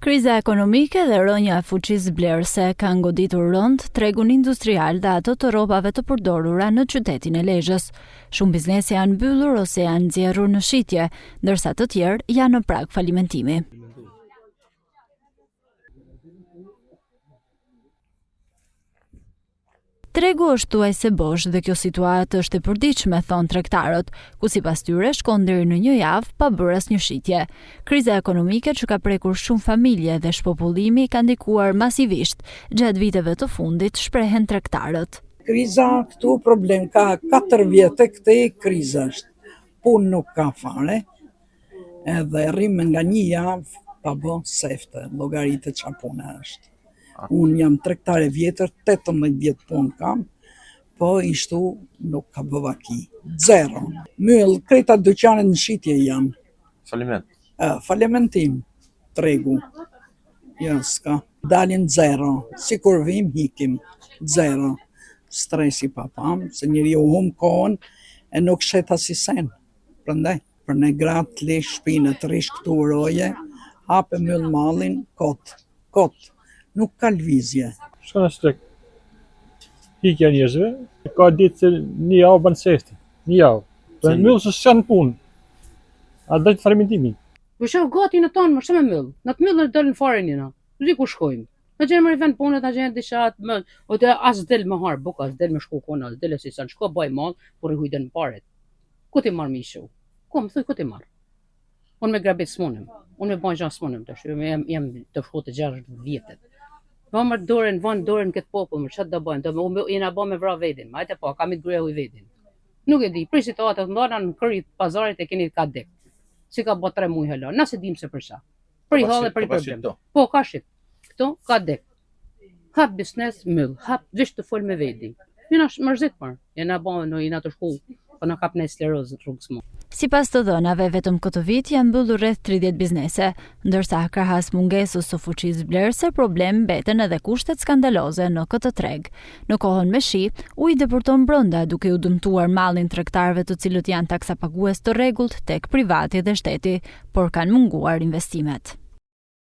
Kriza ekonomike dhe rënia e fuqisë blerëse kanë goditur rëndë tregun industrial dhe atë të rrobave të përdorura në qytetin e Lezhës. Shumë biznese janë mbyllur ose janë nxjerrur në shitje, ndërsa të tjerë janë në prag falimentimi. Tregu është thuajse bosh dhe kjo situatë është e përditshme, thonë tregtarët, ku sipas tyre shkon deri në një javë pa bërë asnjë shitje. Kriza ekonomike që ka prekur shumë familje dhe shpopullimi ka ndikuar masivisht gjatë viteve të fundit, shprehen tregtarët. Kriza këtu problem ka 4 vjet këtej kriza është. Punë nuk ka fare. Edhe rrimë nga një javë pa bo sefte, llogaritë ça pune është. Unë jam tregtar e vjetër, 18 vjet punë kam, po ishtu nuk ka bë vaki. Zero. Myll, krejta dyqanet në shitje janë. Faliment. Falimentim, tregu. Jo, s'ka. Dalin zero. Sikur vim, hikim. Zero. Stresi pa pam, se njeriu hum kohën e nuk shet asnjë sen. Prandaj. Për ne gratë të lesh shpinë të rrish këtu roje, hap e myll mallin, kot, kot, nuk ka lëvizje. Shkon në treg, ikja njerëzve, ka ditë se një javë bën sefte, një javë. Për po myll se s'janë punë, a drejt falimentimi. Po shoh gati në tonë, më shumë myll. Në të myll në dalin fare një na. Nuk di ku shkojmë. Na gjejmë më vend punët, na gjejmë diçka, më, o të as del më har buk, as del më shku kona, as del si sa shko bëj mall, por i hujden paret. Ku ti marr mi shu? Ku më thuj ku ti marr? Unë me grabit s'munem. Unë me bën gjë s'munem tash. Jam jam të shku të 60 vjetët. Po më dorën, vën dorën këtë popull, më çfarë do bëjmë? Do më jena bë me vra vetin. Hajde po, kam i gruaja huj vetin. Nuk e di, për situata të ndana në kry të pazarit e keni ka dek. Si ka bë 3 muaj hala. Na se dim se për çfarë. Për i halle, për i problem. Po, ka shit. Këto ka dek. Hap biznes myll, hap veç të fol me vedi. Jena mërzit mër, jena ba në jena të shku, po na kap në sklerozë rrugës më. Sipas të dhënave, vetëm këtë vit janë mbyllur rreth 30 biznese, ndërsa krahas mungesës së fuqisë blerëse problem mbeten edhe kushtet skandaloze në këtë treg. Në kohën me shi, uji depërton brenda duke u dëmtuar mallin tregtarëve të cilët janë taksapagues të rregullt tek privati dhe shteti, por kanë munguar investimet.